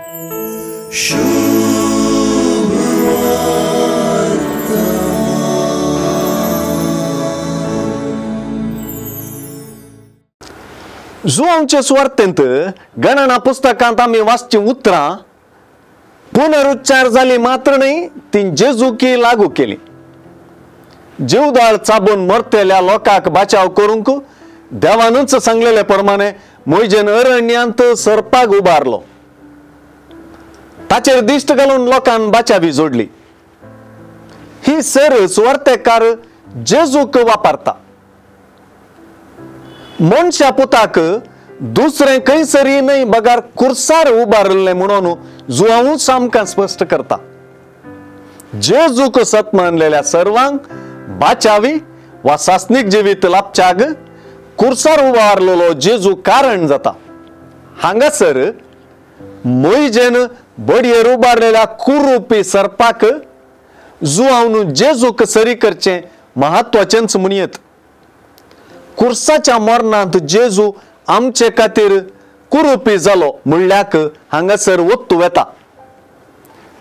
जुवांचे सुवार्तेंत गणना पुस्तकांत आमी वाचचीं उतरां पुनरुच्चार जाली मात्र न्हय, ती जेजुकी लागू केली. जीवदाळ चाबून मरतेल्या लोकांक बाचाव करूंक देवानूच सांगलेले प्रमाणे मोयजेन अरण्यांत सरपाक उबारलो. ताचेर दिश्ट घालून लोकान बाचावी जोडली. ही सर सुवार्तेकार जेजूक वापरता. मनशा पुताक दुसरें खंयसरी न्हय बगार कुर्सार उबारिल्लें म्हणून जुवांवूच आमकां स्पश्ट करता. जेजूक सत मानलेल्या सर्वांक बाचावी वा सासनीक जिवीत लाभच्याक कुर्सार उबारलेलो जेजू कारण जाता. हांगासर मोयजेन बडयेर उबारलेल्या कुरुपी सर्पाक जुवावन जेजूक सरी करचें महत्वाचेंच म्हणयेत. कुर्साच्या मरणांत जेजू आमचे खातीर कुरुपी जालो म्हणल्याक हांगासर वत्तू वेता.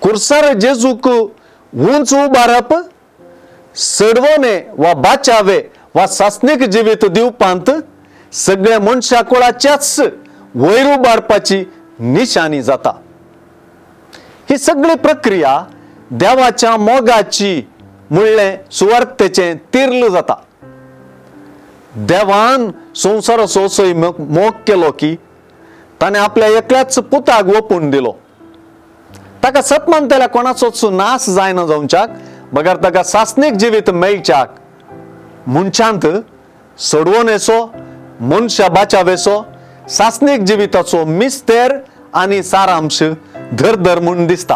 कुर्सार जेजूक उंच उबारप सडवणे वा बाचावे वा सासनीक जिवीत दिवपांत सगळ्या मनशा कुळाच्याच वयर उबारपाची निशाणी जाता. ही सगळी प्रक्रिया देवाच्या मोगाची म्हणलें सुवार्थेचें तिर्ल जाता. देवान संवसाराचो असोय मोग केलो की ताणें आपल्या एकल्याच पुताक ओपून दिलो. ताका सत मानतल्या कोणाचोच नाश जायना जावच्याक बगर ताका सासनीक जिवीत मेळच्याक मनशांत सोडवणेचो मनशा बाचावेचो सासनीक जिविताचो मिस्तेर आनी सारांश धरधर म्हूण दिसता.